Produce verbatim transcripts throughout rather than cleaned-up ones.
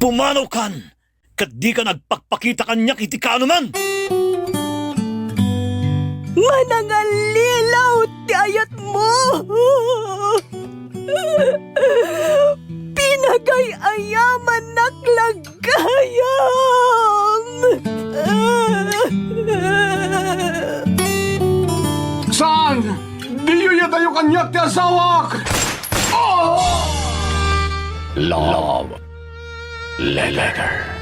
Pumanaw kan, ket dika agpakpakita kaniak iti kaanoman. Manangallilaw ti ayatmo. Pinagay-ayamannak la gayam. Saan! Diyo iyadayo kaniak ti asawak! Oh! Love Letter.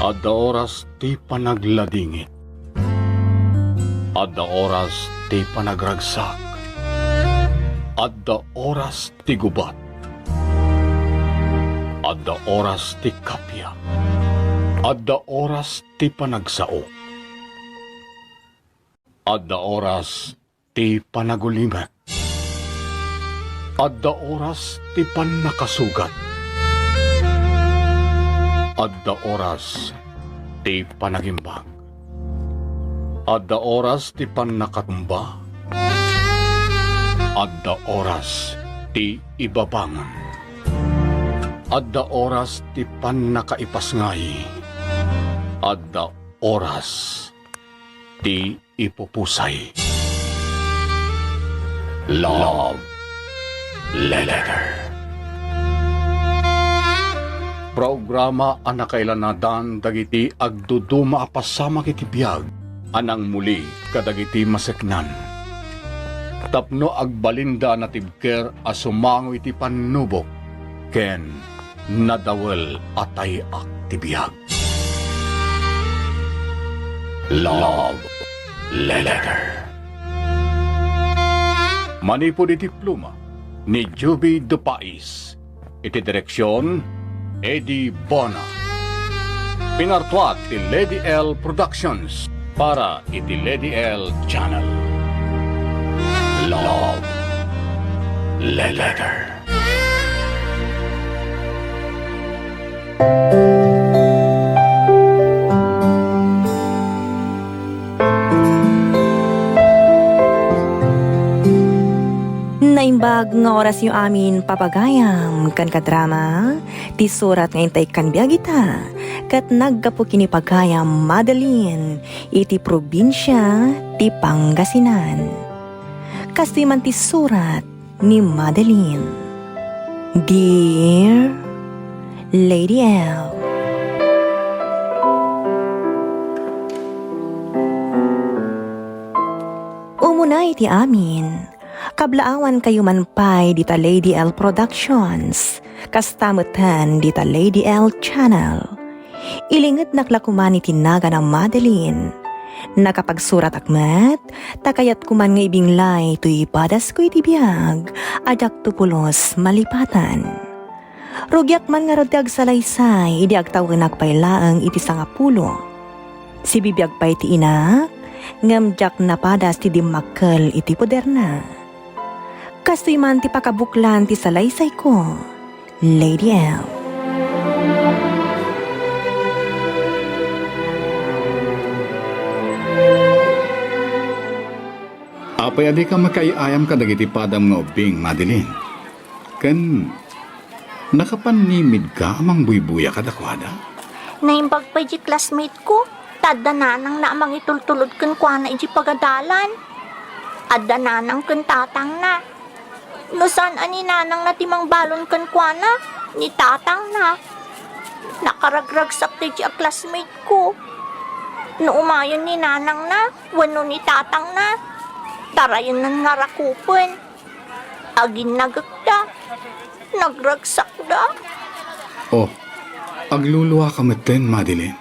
Adda oras ti panagladingit. Adda oras ti panagragsak. Adda oras ti gubat. Adda oras ti kappia. Adda oras ti panagsao. Adda oras ti panagulimek. Adda oras ti pannakasugat. Adda oras ti panagimbag. Adda oras ti pannakatumba. Adda oras ti ibabangon. Adda oras ti pannakaipasngay. Adda oras ti ipupusay. Love Letter. Programa a nakailanadan dagiti agduduma a pasamak iti biag a nangmuli kadagiti maseknan. Tapno agbalinda a natibker a sumango iti pannubok ken nadawel a tay-ak ti biag. Love Letter. Manipud iti pluma ni Juby Dupais, iti direksion, Eddie Bona. Pinartuat ti Lady L Productions para iti Lady L Channel. Love Letter. Naimbag nga orasyo amin, papagayam ken kadrama, ti surat nga intay kan biag ita, ket naggapu ken ni pagayam Madeline iti probinsia ti Pangasinan. Kastoy man ti surat ni Madeline. Dear Lady L. Umuna iti amin, kablaawankayo man pay dita Lady L Productions, kasta metten dita Lady L Channel. Ilingednak la koma iti nagan a Madeline. Nakapagsuratak met, ta kayatko man nga ibinglay toy padasko iti biag a diakto pulos malipatan. Rugiak man ngarud ti agsalaysay idi agtawenak pay laeng iti sangapulo. Sibibiag pay ti inak, ngem diak napadas ti dimmakkel iti poderna. Kastoy man ti pakabuklan ti salaysayko, Lady L. Apay a dika makaay-ayam kadagiti padam nga ubbing, Madeline? Ken nakapanimidka a mangbuybuya kadakuada? Naimbag pay di classmate ko, ta adda nanangna a mangitultulod kenkuana idiay pagadalan. Adda nanang ken tatangna. No saan a ni nanangna ti mangbalon kenkuana, ni tatangna. Nakaragragsak daydi a classmate ko. No umayon ni nanangna wenno ni tatangna, tarayennan nga rakupen. Aginnagekda. Nagragsakda. Oh, agluluaka metten, Madeline.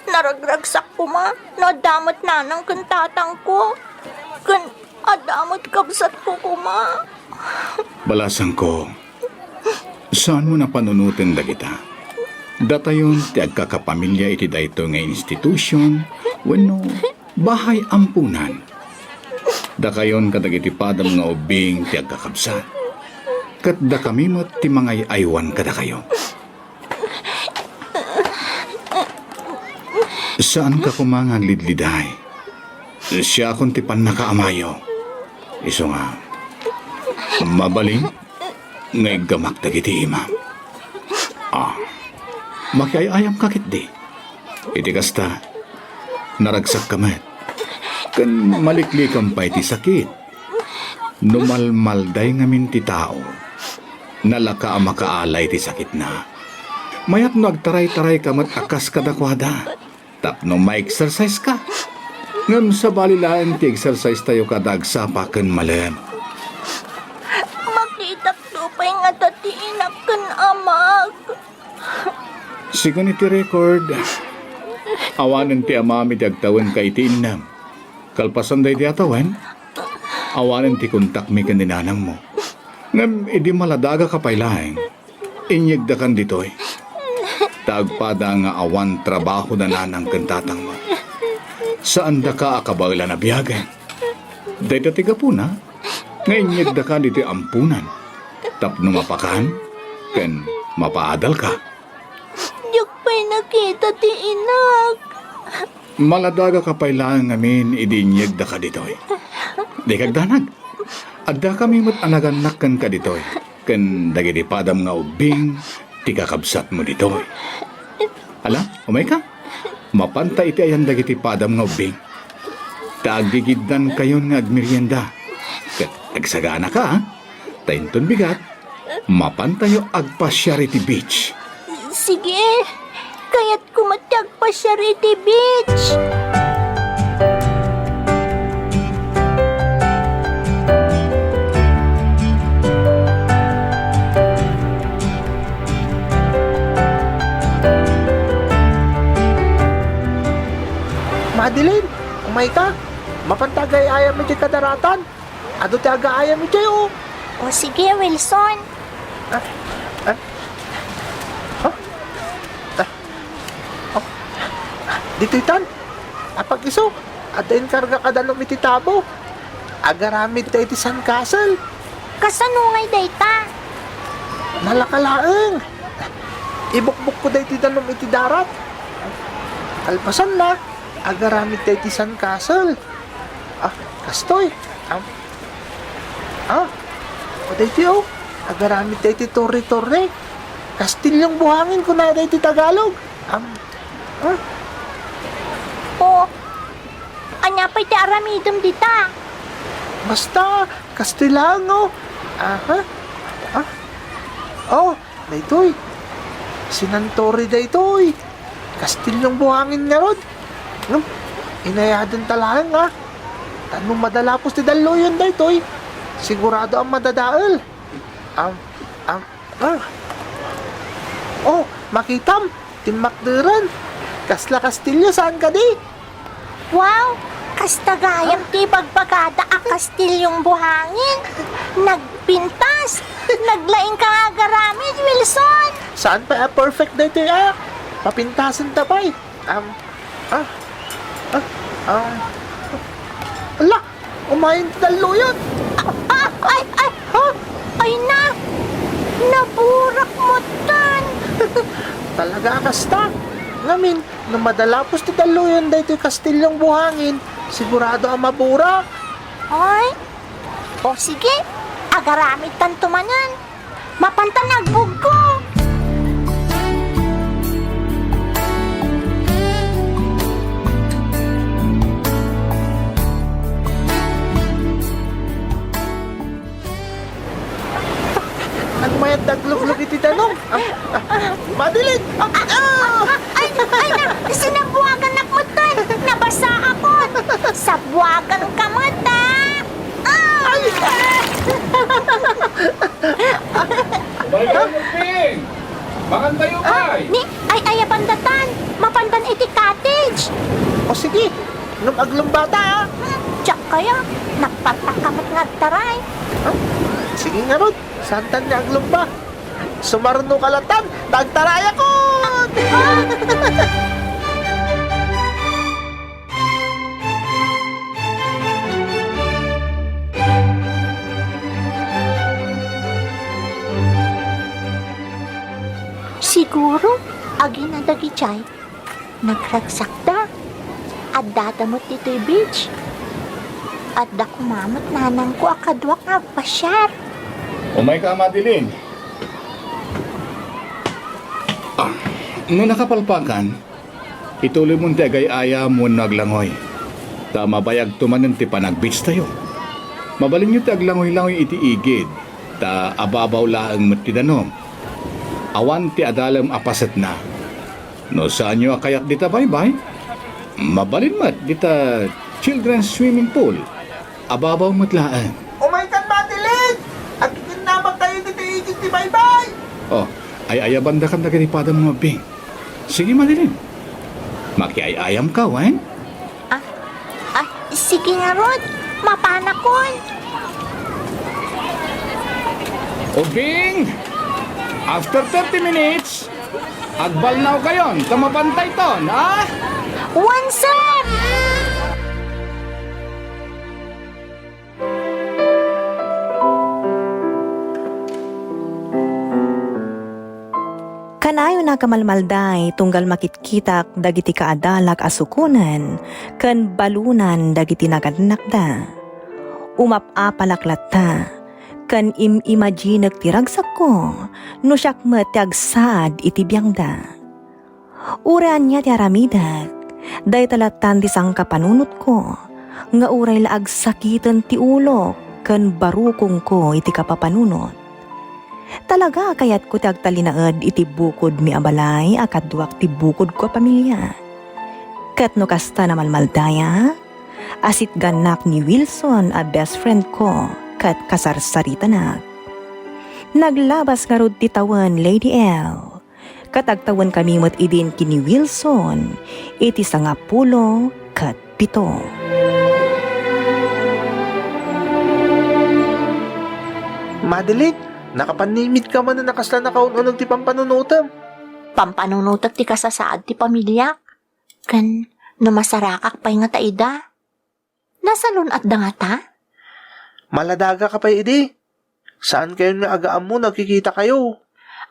Naragragsak koma no adda met nanang ken tatangko. Ken adda met kabsatko koma. Balasangko, saanmo a panunoten dagita. Datayon ti agkakapamilia iti daytoy nga institution wenno bahay ampunan. Dakayon kadagiti padam nga ubbing ti agkakabsat, ket dakami met ti mangay-aywan kadakayo. Saanka koma nga aglidliday. Siakon ti pannakaamayo. Isu nga, mabalin, nga iggamak dagiti imam. Ah, makiay-ayamka ketdi. Iti kasta, naragsakka met. Ken maliklikam pay ti sakit. No malmalday ngamin ti tao, nalaka a makaalay ti sakitna. Mayat no agtaray-tarayka met a kas kadakuada. Tapno ma-exercise ka. Ngem sabali laeng ti exercise tayo kada agsapa ken malem. Makitakto pay ngata ti inak ken amak. Sigun iti record, awanen ti amam idi agtawenka iti innem. Kalpasan daydi a tawen, awanen ti kontakmi ken ni nanangmo. Ngem idi maladagaka pay laeng, inyegdakan ditoy. Ta agpada nga awan trabaho da nanang ken tatangmo. Saandaka a kabaelan a biagen. Dayta ti gapuna nga inyegdaka ditoy ampunan tapno mapakan ken mapaadalka. Diak pay nakita ti inak. Maladagaka pay laeng ngamin idi inyegdaka ditoy. Dika agdanag. Addakami met a nagannak kenka ditoy, ken dagiti padam nga ubbing ti kakabsatmo ditoy. Ala, umayka? Mapanta iti ayan dagiti padam nga ubbing. Ta aggigiddankayon nga agmerienda. Ket agsaganaka, a? Ta inton bigat, mapantayo agpasiar iti beach. Sige, kayatko met ti agpasiar iti beach. Madeline, umayka. Mapanta agay-ayam iti kadaratan. Adu ti agaayam idiay, o. O, sige, Wilson. Ah, ah, ah, ah, oh. Ditoy tan, apag-isu, adda inkarga kada danum iti tabo. Agaramid ta iti sandcastle. Kasano ngay dayta? Nalaka laeng. Ibukbukko daytoy danum iti darat. Kalpasanna, agaramid ta iti sandcastle. Ah, kastoy. Am, ah, o daytoy, o. Agaramid daytoy torre-torre. Kastilyong buhangin, kunada iti Tagalog. Am, ah. O, ania pay ti aramidem dita? Basta, kastoy laeng, o. Aha. Ah. O, daytoy. Sinantori daytoy. Kastilyong buhangin ngarud. Ngem, inayadenta laeng, a. Ta no madalapos ti dalluyon daytoy, sigurado a madadael. Am, am, ah. O, makitam, timmakderen. Kasla kastilyo, saan kadi? Wow! Kasta gayam ti ibagbagada a kastilyong buhangin. Nagpintas! Naglaing ka nga agaramid, Wilson! Saan pay a perfect daytoy a? Papintasen ta pay. Am, ah, ah, am. Ala! Umayen ti dalluyon! Ah, ah, ay, ay, ha? Ay na! Naburak metten! Talaga a kasta! Ngamin, no madalapos ti dalluyon daytoy kastilyong buhangin, sigurado a maburak. Ay? O sige, agaramidtanto manen. Mapantan agbugko. Agmayat dagluglug iti danum. Ah, ah, Madeline! Ah, ah! Ay, ay na, sinabuagannak metten. Nabasaakon. Sabuaganka met, a. Ah! Ay! Umaykayo, Ping! Mangantayo pay! Ni, ay, ay, apandatan. Mapantan iti cottage. O sige, ngem aglumbata, a. Hmm, diak kaya. Nagpartakka met nga agtaray. Ah, sige ngarud, saantan nga aglumba. Sumarno ka latan, nagtarayakon! Siguro, agina dagidiay. Nagragsakda. Addada met ditoy beach. Adda koma met nanangko a kaduak nga agpasiar. Umayka, Madeline. No nakapalpakan, ituloymon ti agay-ayam wenno aglangoy. Ta mabayagto manen ti panagbeach tayo. Mabalinyo ti aglangoy-langoy iti igid, ta ababaw laeng met ti danum. Awan ti adalem a pasetna. No saanyo a kayat dita baybay, mabalin met dita children's swimming pool. Ababaw met laeng. Umaykan, Madeline! Agikennabak tayo dita igid ti baybay! Oh, ay-ayabandakan dagiti padam nga ubbing. Sige, Madeline. Makiay-ayamka, wen? Ah, ah, sige ngarud. Mapanakon. Ubbing! After thirty minutes, agbalnawkayon ta mapantayton, ha? Wen, sir! Kanayon a kamalmalday tunggal makitkitak dagiti kaadalak a sukonen ken balunan dagiti nagannakda. Umap-apalak latta ken im-imaginek ti ragsakko no siak met ti agsaad iti biangda. Uray ania ti aramidek, dayta lattan ti sangkapanunotko nga uray la agsakiten ti ulok ken barukongko iti kapapanunot. Talaga a kayatko ti agtalinaed iti bukodmi a balay a kaduak ti bukodko a pamilia. Ket no kasta, namalmaldayak, asitgannak ni Wilson a best friendko ket kasarsaritanak. Naglabas ngarud ti tawen, Lady L. Ket agtawenkami met idin ken ni Wilson iti sangapulo ket pito. Madeline, nakapannimitka manen a kasla nakaun-uneg ti pampanunotem. Pampanunotek ti kasasaad ti pamiliak, ken no masarakak pay ngata ida. Nasalun-atda ngata? Maladagaka pay idi. Saankayon nga agaammo no agkikitakayo.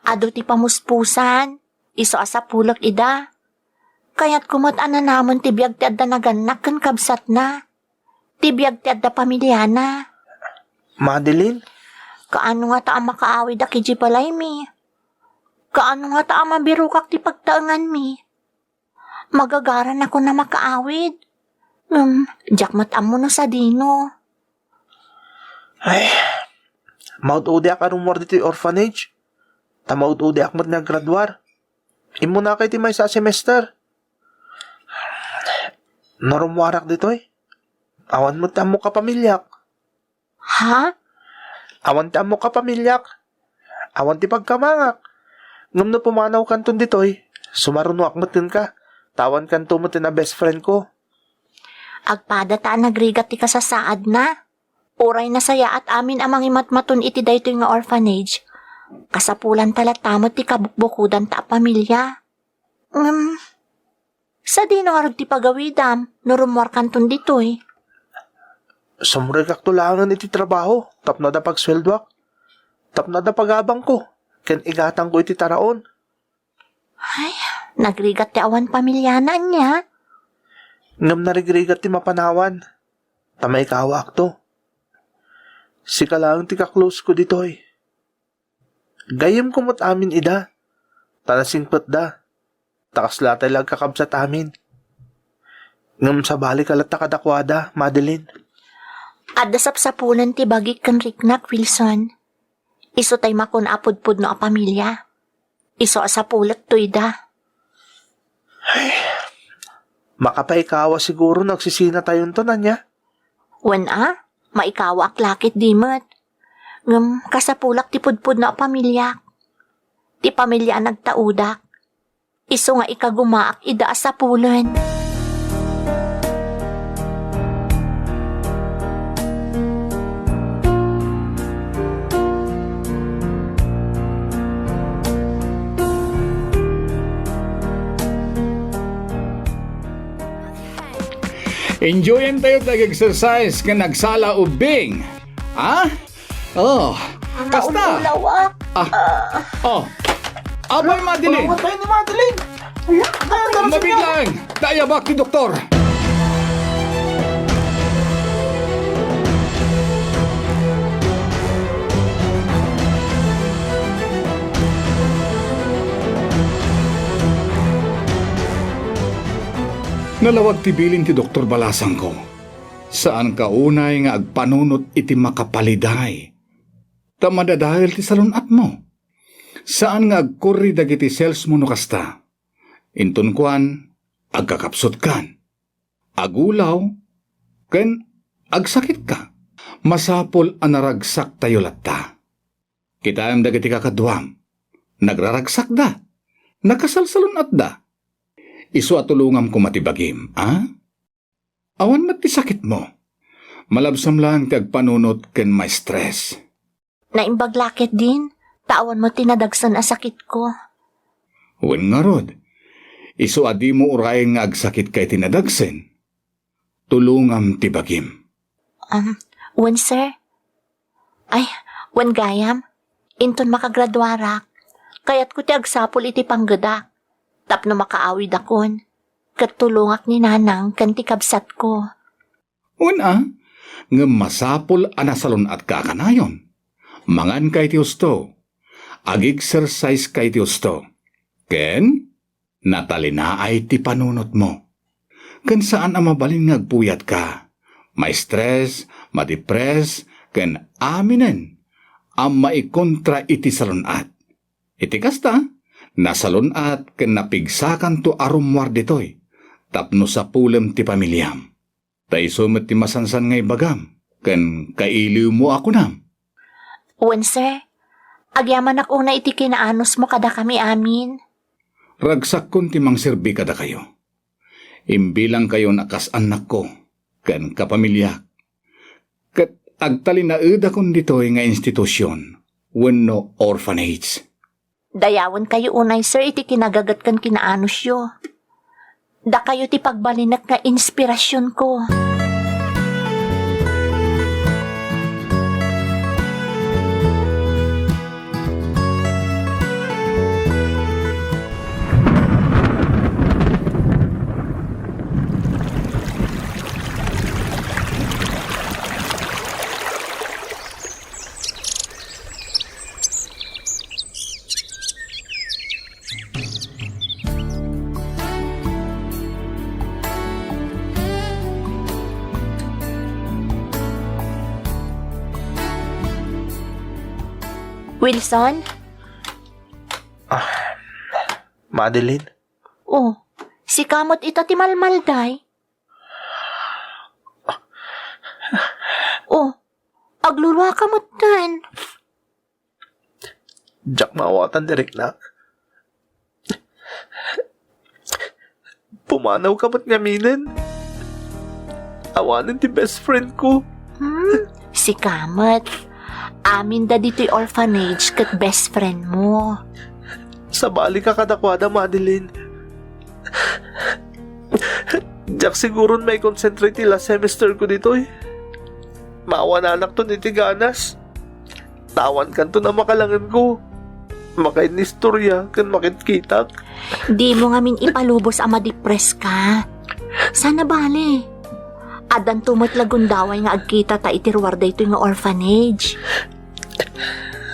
Adu ti pamuspusan, isu a sapulek ida. Kayatko met a nanamen ti biag ti adda nagannak ken kabsatna. Ti biag ti adda pamiliana. Madeline? Kaano ngata a makaawidak idiay balaymi? Kaano ngata a mabirokak ti pagtaenganmi? Magagaranakon a makaawid. Ngem, diak met ammo no sadino. Ay, maud-udiak a rummuar ditoy orphanage. Ta maud-udiak met nga aggraduar. Immunaka iti maysa a semester. No rummuarak ditoy, awan met ti ammok a pamiliak. Ha? Awan ti ammok a pamiliak. Awan ti pagkamangak. Ngem no pumanawkanton ditoy, sumarunoak met kenka. Ta awankanto met ti na-best friendko. Agpada ta a nagrigat ti kasasaadna. Uray nasayaat amin a mangimatmaton iti daytoy nga orphanage, kasapulanta latta met ti kabukbukodanta a pamilia. Ngem, sadino ngarud ti pagawidam no rummuarkanton ditoy? Sumrekakto laengen iti trabaho tapno adda pagsueldoak, tapno adda pagabangko, ken igatangko iti taraon. Ay, nagrigat ti awan pamiliana ania? Ngem narigrigat ti mapanawan, ta maikawaakto. Sika laeng ti ka-close ko ditoy. Gayyemko met amin ida, ta nasingpetda, ta kaslatay la agkakabsat amin. Ngem sabalika latta kadakuada, Madeline. Adda sapsapulen ti bagik ken riknak, Wilson. Isu tay makun a pudpudno a pamilia. Isu a sapulek toy da. Ay, makapaikawa siguro no agsisinatayonton, ania? Wen a, maikawaak la ketdi met. Ngem kasapulak ti pudpudno a pamiliak. Ti pamilia a nagtaudak. Isu nga ikagumaak ida a sapulen. Enjoyen tayo ti ag-exercise ken agsala ubbing. Ha? Oh, kasta. Naulawak. Ah. Oh. Abay, Madeline. Namatay ni Madeline. Ala, nabilang. Dayabak ti doktor. Nalawag ti bilin ti doktor balasangko. Saanka unay nga agpanunot iti makapaliday, ta madadael ti salun-atmo. Saan nga agkurri dagiti cellsmo no kasta. Inton kuan, agkakapsutkan, agulaw, ken agsakitka. Masapul a naragsaktayo latta. Kitaem dagiti kakaduam. Nagraragsakda. Nakasalsalun-atda. Isu a tulongam koma ti bagim, a? Awan met ti sakitmo. Malabsam laeng ti agpanunot ken ma-stress. Naimbag la ketdin, ta awan met ti nadagsen a sakitko. Wen ngarud, isu a dimo urayen nga agsakitka iti nadagsen, tulongam ti bagim. Um, wen, sir? Ay, wen gayam, inton makagraduarak, kayatko ti agsapul iti panggedak, tapno makaawidakon, ket tulongak ni nanang ken ti kabsatko. Wen a, ngem masapul a nasalun-atka a kanayon. Manganka iti husto, ag-exerciseka iti husto, ken natalinaay ti panunotmo. Ken saan a mabalin nga agpuyatka, ma-stress, ma-depress, ken aminen a maikontra iti salun-at. Iti kasta, nasalun-at ken napigsakanto a rummuar ditoy tapno sapulem ti pamiliam. Ta isu met ti masansan nga ibagam ken kailiwmo a kunam. Wen, sir. Agyamanak unay iti kinaanusmo kadakami amin. Ragsakkon ti mangserbi kadakayo. Imbilangkayon a kas annakko ken kapamiliak. Ket agtalinaedakon ditoy nga institusion wenno orphanage. Dayawenkayo unay, sir, iti kinagaget ken kinaanusyo. Dakayo ti pagbalinek nga inspirasionko. Wilson? Ah, Madeline? Oh, sika met ita ti malmalday? Oh, agluluaka metten. Diak maawatan ti riknak. Pumanawka met ngaminen. Awanen ti best friend ko. Hmm? Sika met. Aminda ditoy orphanage ket best friend mo. Sabalika kadakuada, Madeline. Diak siguron maikonsentrate ti last semester ko ditoy. Maawananakton iti ganas. Awankanton a makalangenko. Makainnistorya ken makitkitak. Dimo ngamin ipalubos a madepress ka. Saan a bale. Addanto met la gundaway nga agkitata iti ruar daytoy nga orphanage.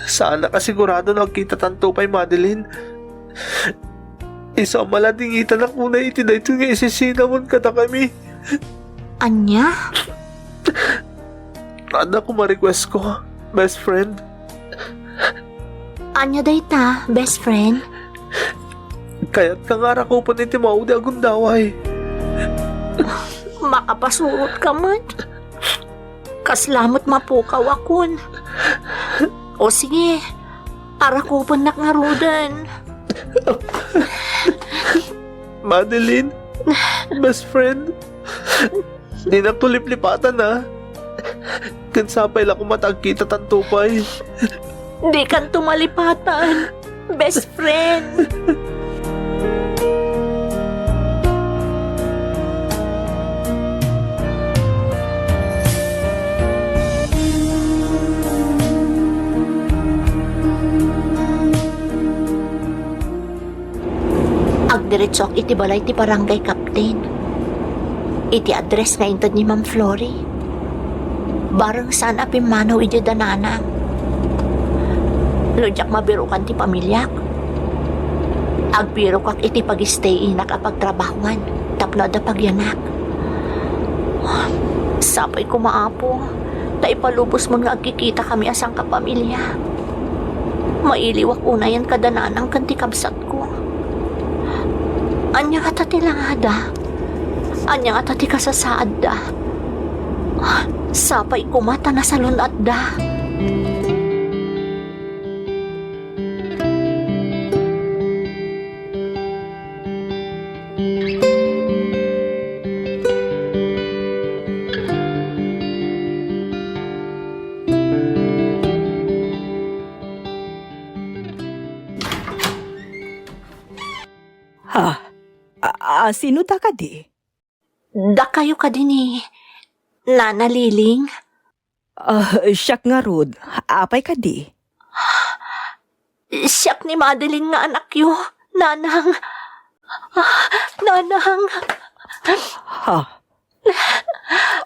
Saanak a sigurado no agkitatanto pay, Madeline. Isu a maladingitanak unay iti daytoy nga isisinawan kadakami. Ania? Adda koma request ko, best friend. Ania dayta, best friend? Kayatka nga arakupen iti maudi a gundaway. Makapasurotka met. Kasla met mapukawakon. O sige, arakupennak ngaruden. Madeline, best friend, dinakto liplipatan, a. Ken sapay la koma ta agkitatanto pay. Dikanto malipatan, best friend. Agdiretsoak iti balay ti barangay captain. Iti address nga inted ni Ma'am Flory. Bareng saan a pimmanaw idiay da nanang. No diak mabirukan ti pamiliak, agbirokak iti pag-stay-inak a pagtrabahoan, ta no adda pagyanak. Sapay koma, Apo, ta ipalubosmon nga agkikitakami a sangkapamilya. Mailiwak unayen kada nanang ken ti kabsatko. Ania ngata ti langada? Ania ngata ti kasasaadda? Sapay koma ta nasalun-atda. Ha? A, a, sino da kadi? Dakayo kadi ni Nana Liling? Ah, siak ngarud. Apay kadi? Siak ni Madeline nga anakyo, Nanang. Ah, Nanang. Ha?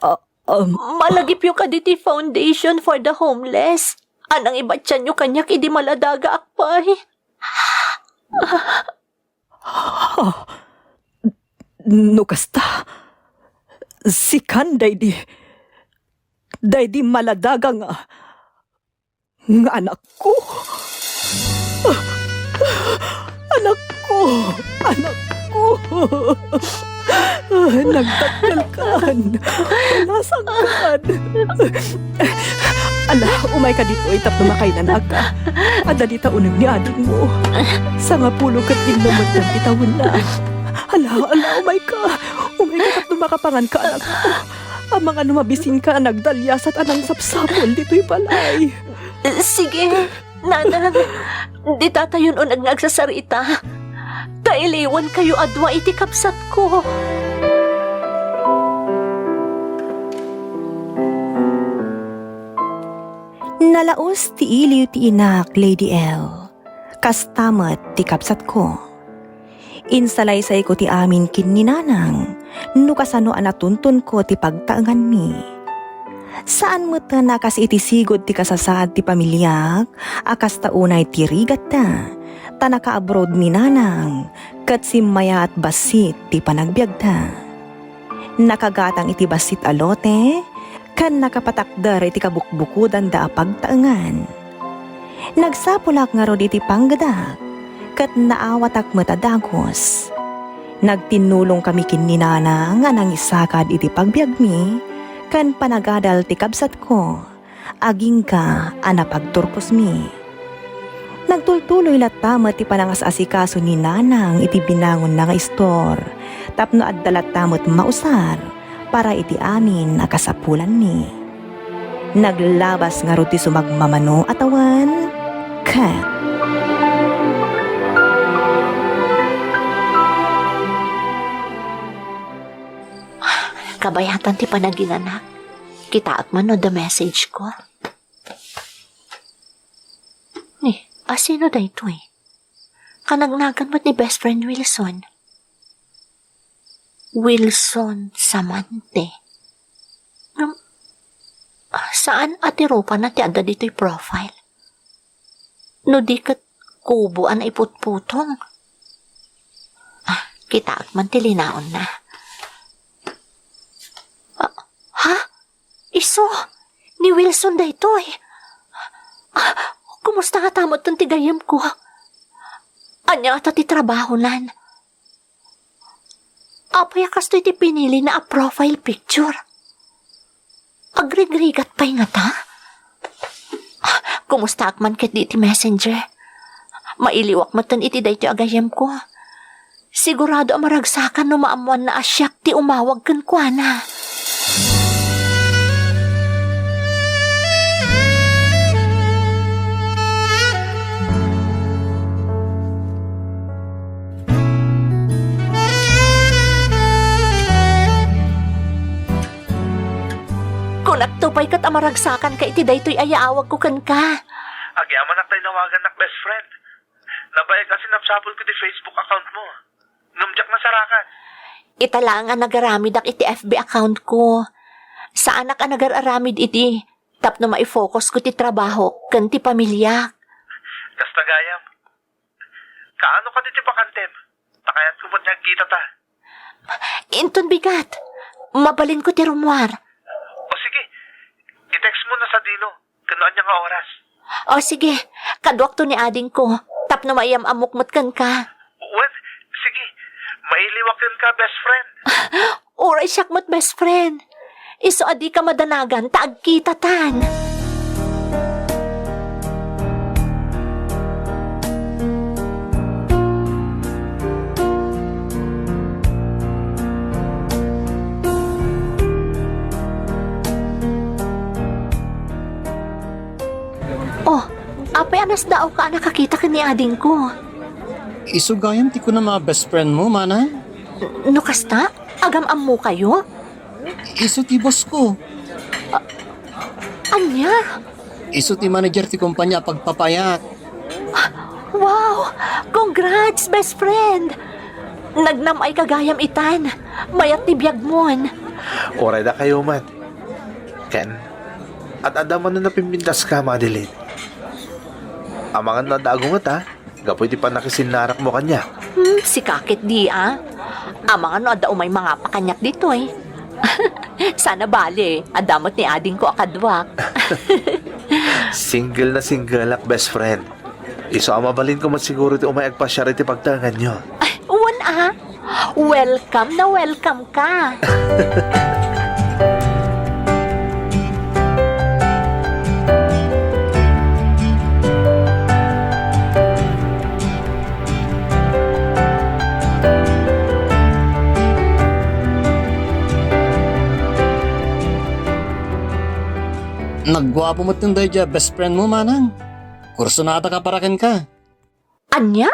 Ah, um, Malagipyo kadi ti Foundation for the Homeless a nangibatianyo kaniak idi maladagaak pay. Ha? No kasta, sikan daydi, daydi maladaga nga, nga anakko. Anakko! Anakko! Nagdakkelkan! Nasangkan! Ala, umayka ditoy tapno makainanaka. Adda dita uneg ni adingmo. Sangapulo ket innem met ti tawenna. Ala, ala, umayka. Umayka tapno makapanganka, anakko. Amangan no mabisinka a nagdaliasat a nangsapsapul ditoy balay. Sige, Nanang, ditayon uneg nga agsasarita. Ta iliwankayo a dua iti kabsatko. Nalaus ti iliw ti inak, Lady L. Kasta met ti kabsatko. Insalaysayko ti amin ken ni Nanang no kasano a natuntonko ti pagtaenganmi. Saan metten a kas iti sigud ti kasasaad ti pamiliak a kasta unay ti rigatta, ta naka-abroad ni Nanang ket simmayaat bassit ti panagbiagda. Nakagatang iti bassit a lote ken nakapatakder iti kabukbukodanda a pagtaengan. Nagsapulak ngarud iti panggedak ket naawatak met a dagus. Nagtinnulongkami ken ni Nanang a nangisakad iti pagbiagmi ken panagadal ti kabsatko. Agingga a napagturposmi. Nagtultuloy latta met ti panangas-asikaso ni Nanang iti binangonna nga istor tapno adda latta met mausar para iti amin a kasapulanmi. Naglabas ngarud ti sumagmamano a tawen ket kabayatan ti panaginanak. Kitaek man no adda message ko. Ni, asino daytoy? Kanagnagan met ni best friend Wilson. Wilson Samante. Ngem, ah, saan a ti rupana ti adda ditoy profile? No di ket kubo a naiputputong. Ah, kitaek man ti linaonna. Ah, ha? Isu, ni Wilson daytoy. Ah, kumusta ngata metten ti gayyemko? Ania ngata ti trabahonan? Apay a kastoy ti pinilina a profile picture? Agrigrigat pay ngata? Kumustaak man ketdi iti messenger? Mailiwak metten iti daytoy a gayyemko. Sigurado a maragsakan no maammoanna a siak ti umawag kenkuana. Kunakto pay ket a maragsakanka iti daytoy a yaawagko kenka. Agyamanak ta inawagannak, best friend. Nabayag a sinapsapulko ti Facebook account mo. Ngem diak nasarakan. Ita laeng a nagaramidak iti F B account ko. Saanak a nagar-aramid idi tapno maifocus ko ti trabaho ken ti pamiliak. Kasta gayam. Kaano kadi ti bakantem? Ta kayatko met nga agkitata. Inton bigat, mabalinko ti rummuar. O sige, i-text mo na sadino. Ken no ania nga oras? O sige, kaduakto ni adingko, tapno maiyam-ammok met kenka. Wen, sige, mailiwak kenka, best friend. Uray siak met, best friend. Isu a dika madanagan ta agkitatan. Oh, apay a nasdaawka a nakakita ken ni adingko? Isu gayam ti kunam a best friend mo, manang? No kasta, agam-ammokayo? Isu ti boss ko. Ania? Isu ti manager ti kumpanya a pagpapayak. Wow! Congrats, best friend! Nagnam-ayka gayam itan. Mayat ti biagmon. Uray dakayo met. Ken, ad-adda manen a pimpintaska, Madeline. Amangan no adda agunget, ha? Gapu iti pannakisinnaraakmo kaniak. Hmm, sika ketdi, a? Amangan no adda umay mangapa kaniak ditoy. Sana bale, adda met ni adingko a kaduak. Single na singleak, best friend. Isu a mabalinko met siguro ti umay agpasiar iti pagtaenganyo. Ay, wen a. Welcome na welcome ka. Nagguapo met daydiay a best friend mo, manang. Kursunadaka para kenka. Ania?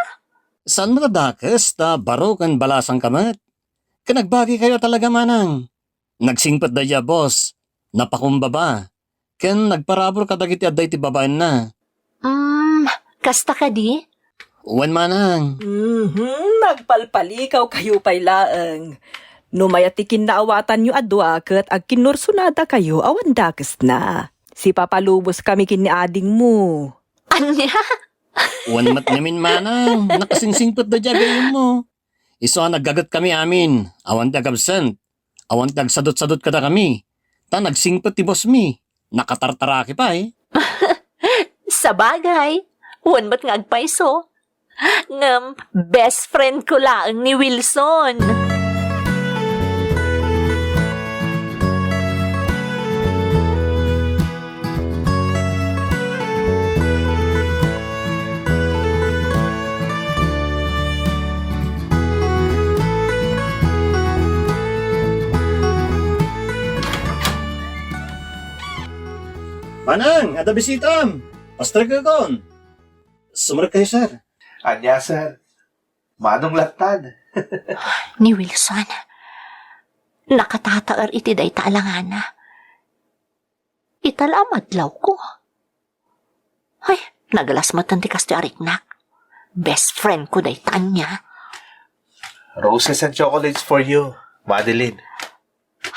Saan met a dakes ta baro ken balasangka met. Ken agbagikayo a talaga, manang. Nagsingpet daydiay a boss, napakumbaba, ken nagparabur kadagiti adda iti babaenna. Mm, kasta kadi? Wen, manang. Mhm, nagpalpalikawkayo pay laeng. No mayat ti kinnaawatanyo a dua ket agkinnursunadakayo awan dakesna. Sipapaluboskami ken ni adingmo. Ania? Wen met ngamin, manang, nakasingsingpet daydiay a gayyemmo. Isu a naggagetkami amin, awan ti agabsent, awan ti agsadutsadut kadakami, ta nagsingpet ti bossmi, nakatartaraki pay. Sabagay, wen met nga agpayso. Ngem, best friend ko laeng ni Wilson. Manang, adda bisitam. Pastor Kekon. Sumrek kayo, sir. Ania, sir? Manong lattad? Ni Wilson, nakatataer iti dayta a langana. Ita la a madlawko. Ay, nagalas met ti kastoy a riknak. Best friend ko dayta ania. Roses and chocolates for you, Madeline.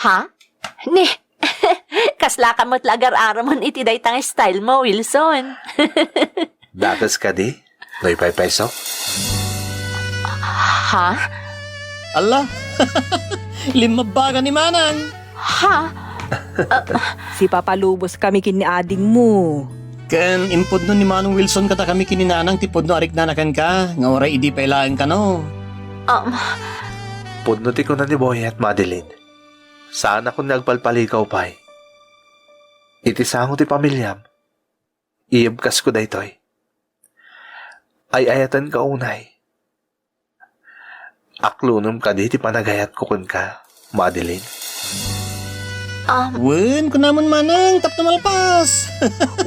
Ha? Ni, kasla ka met la agar-aramon iti dayta nga style mo, Wilson. Dakes kadi? No ipaypayso? Ha? Alla! Limmabbaga ni Manang! Ha? Sipapaluboskami ken ni adingmo. Ken impudno ni Manong Wilson kadakami ken ni Nanang ti pudno a riknana kenka, nga uray idi pay laeng kano. Um. Pudno ti kuna ni Boyet, Madeline. Saanakon nga agpalpalikaw pay. Iti sango ti pamiliam, iyebkasko daytoy. Ay-ayatenka unay. Aklonem kadi ti panagayatko kenka, Madeline? Um. Wen, kunamon manang, tapno malpas.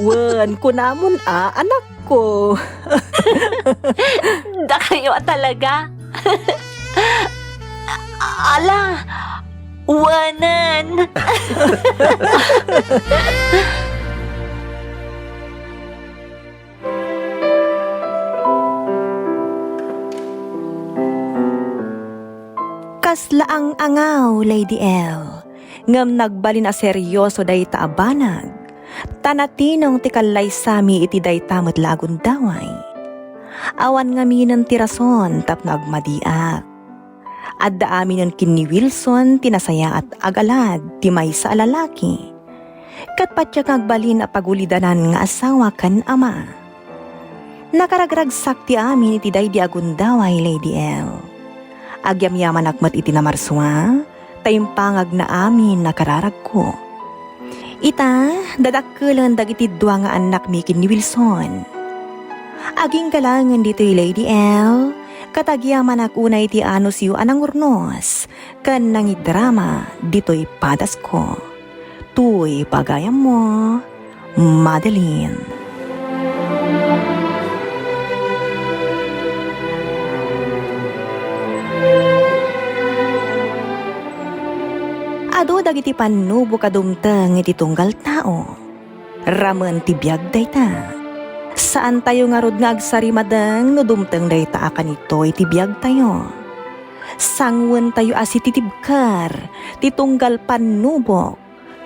Wen, kunamon a, anakko. Dakayo a talaga. Ala, wanan. Kasla ang-angaw, Lady L. Ngem nagbalin a serioso dayta a banag, ta natinong ti kallaysami iti dayta met la a gundaway. Awan ngaminen ti rason tapno agmadiak. Adda aminen ken ni Wilson ti nasayaat a galad ti maysa a lalaki, ket patiek nga agbalin a pagulidanan nga asawa ken ama. Nakaragragsak ti amin iti daydi a gundaway, Lady L. Agyamyamanak met iti namarsua, ta impangagna amin a kararagko. Ita, dadakkelen dagiti dua nga annakmi ken ni Wilson. Aginggalangen ditoy, Lady L, ket agyamanak unay ti anusyo a nangurnos ken nangidrama ditoy padasko. Toy pagayammo, Madeline. Adu dagiti pannubok a dumteng iti tunggal tao. Ramen ti biag dayta. Saantayo ngarud nga agsarimadeng no dumteng dayta a kanito iti biagtayo. Sanguentayo a sititibker ti tunggal pannubok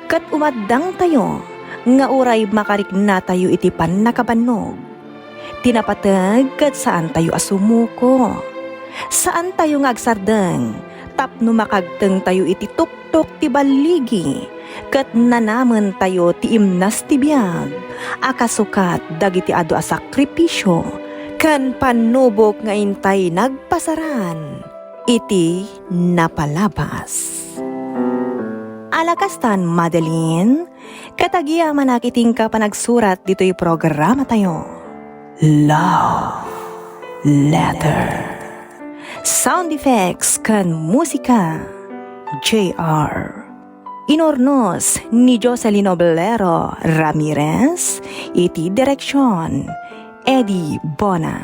ket umaddangtayo nga uray makariknatayo iti pannakabannog. Ti napateg ket saantayo a sumuko. Saantayo nga agsardeng tapno makagtengtayo iti tuktok ti balligi ket nanamentayo ti imnas ti biag a kasukat dagiti adu a sakripisio ken pannubok nga intay nagpasaran iti napalabas. Ala kastan, Madeline, ket agyamanak iti inka panagsurat ditoy programatayo. Love Letter. Sound effects ken musika, J R. Inurnos ni Jocelyn Oblero Ramirez, iti direksion, Eddie Bona.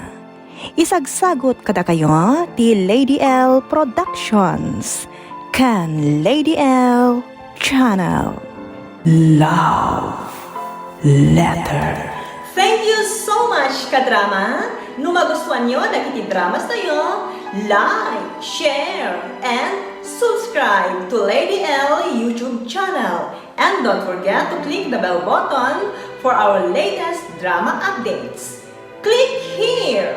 Isagsagut kadakayo ti Lady L Productions ken Lady L Channel. Love Letter. Thank you so much, kadrama. No magustuanyo dagiti dramas tayo, like, share, and subscribe to Lady L YouTube channel. And don't forget to click the bell button for our latest drama updates. Click here!